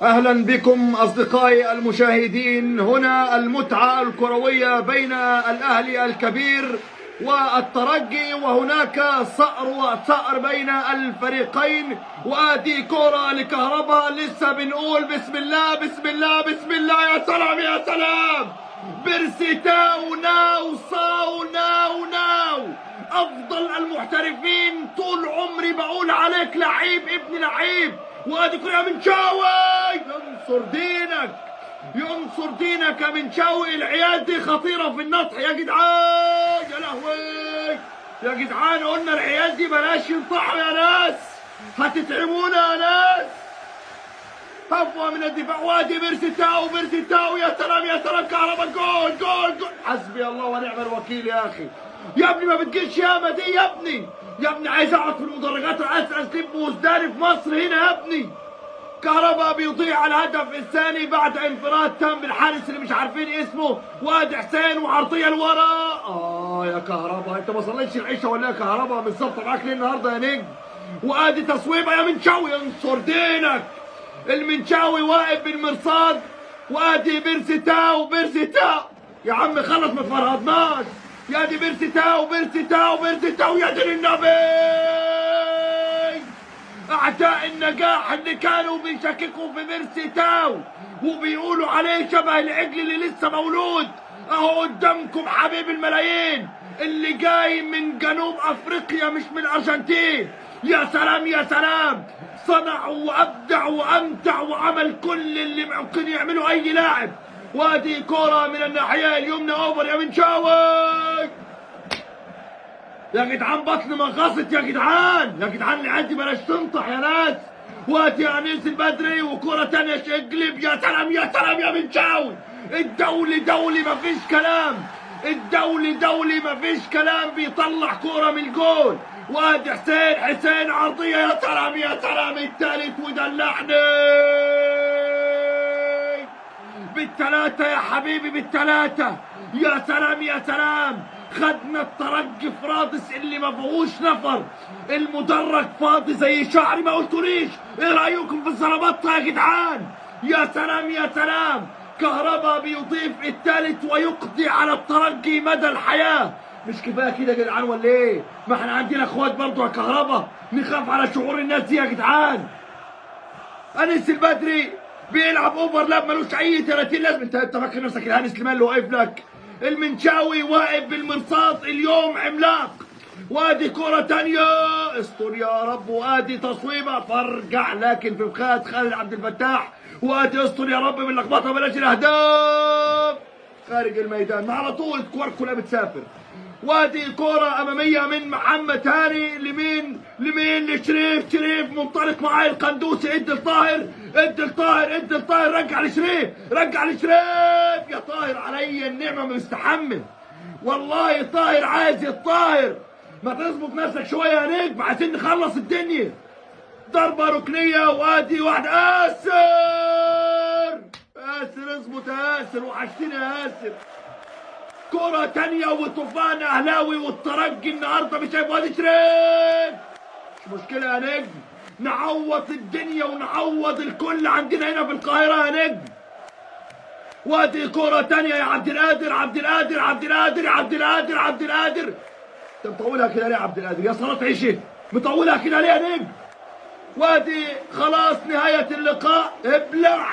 اهلا بكم اصدقائي المشاهدين، هنا المتعة الكروية بين الاهلي الكبير والترجي، وهناك صقر وثأر بين الفريقين. وادي كرة لكهربا، لسه بنقول بسم الله بسم الله بسم الله. يا سلام يا سلام، بيرسي تاو ناو صاو ناو ناو، افضل المحترفين طول عمري بقول عليك لعيب ابن لعيب. وادي كرة من شاوي، ينصر دينك ينصر دينك من شاوي. العيال دي خطيرة في النطح يا جدعان، يا لهوي يا جدعان، قلنا العيال دي بلاش ينطحوا يا ناس، هتتعبونا يا ناس. هفوة من الدفاع، وادي بيرسي تاو بيرسي تاو، يا سلام يا سلام، كهربا جول جول جول، حسبي الله ونعم الوكيل. يا اخي يا ابني ما بتجيش ياما دي يا ابني، يا ابني عايز اقعد في المدرجات اسال لب وزداني في مصر هنا يا ابني. كهربا بيضيع الهدف الثاني بعد انفراد تام بالحارس اللي مش عارفين اسمه، وادي حسين وعرضيه لورا. يا كهربا انت ما صليتش العشاء ولا يا كهربا؟ مش ظابطة معاك ليه النهارده يا نجم؟ وادي تصويبه يا منشاوي، ينصر دينك، المنشاوي واقف بالمرصاد. وادي بيرسي تاو بيرسي تاو، يا عم خلص ما تفرهدناش. يا دي بيرسي تاو بيرسي تاو بيرسي تاو، يا دين النبي. اعداء النجاح اللي كانوا بيشككوا في بيرسي تاو وبيقولوا عليه شبه العجل اللي لسه مولود، اهو قدامكم حبيب الملايين اللي جاي من جنوب افريقيا مش من الارجنتين. يا سلام يا سلام، صنع وابدع وامتع وعمل كل اللي ممكن يعمله اي لاعب. وادي كرة من الناحية اليمنى over يا منشاوي. يا جدعان بطن مغصت يا جدعان، يا جدعان العيال دي بلاش تنطح يا ناس. وادي انيس البدري وكرة تانية اقلب، يا سلام يا سلام يا منشاوي. الدولي دولي مفيش كلام، الدولي دولي مفيش كلام، بيطلع كرة من الجول. وادي حسين حسين عرضية، يا سلام يا سلام، التالت ودلعني بالتلاتة يا حبيبي بالتلاتة. يا سلام يا سلام، خدنا الترجي في رادس اللي ما فيهوش نفر، المدرج فاضي زي شعري. ما قلتوليش ايه رايكم في الزربطه يا جدعان؟ يا سلام يا سلام، كهربا بيضيف الثالث ويقضي على الترجي مدى الحياة. مش كفاية كده يا جدعان ولا ايه؟ ما احنا عندنا اخوات برضه يا كهربا، نخاف على شعور الناس دي يا جدعان. انيس البدري بيلعب overlap ملوش اي 30 لازمه. انت فاكر نفسك الهاني سليمان اللي واقف لك؟ المنشاوي واقف بالمرصاد اليوم عملاق. وادي كرة تانية، استر يا رب. وادي تصويبة فرجع لكن في فخاد خالد عبد الفتاح. وادي استر يا رب من لخبطة، بلاش الاهداف خارج الميدان، ما على طول الكور كلها بتسافر. وادي كرة أمامية من محمد هاني، لمين لمين؟ لشريف، شريف منطلق معاه القندوسي، ادي لطاهر ادي لطاهر ادي لطاهر، رجع لشريف رجع لشريف. يا طاهر علي النعمة مستحمل والله، طاهر عايز الطاهر، ما تظبط نفسك شوية يا نجم، عايزين نخلص الدنيا. ضربة ركنية وادي واحدة، آسر آسر اظبط يا آسر، وحشتني يا آسر. كرة تانية وطوفان أهلاوي والترجي النهارده مش هيبقى. وادي شريف، مش مشكلة يا نجم، نعوض الدنيا ونعوض الكل عندنا هنا في القاهرة يا نجم. وادي كرة تانية يا عبد القادر عبد القادر عبد القادر عبد القادر عبد القادر، انت مطولها كده ليه يا عبد القادر؟ يا صلاة عيشي مطولها كده ليه يا نجم؟ وادي خلاص نهاية اللقاء، ابلع.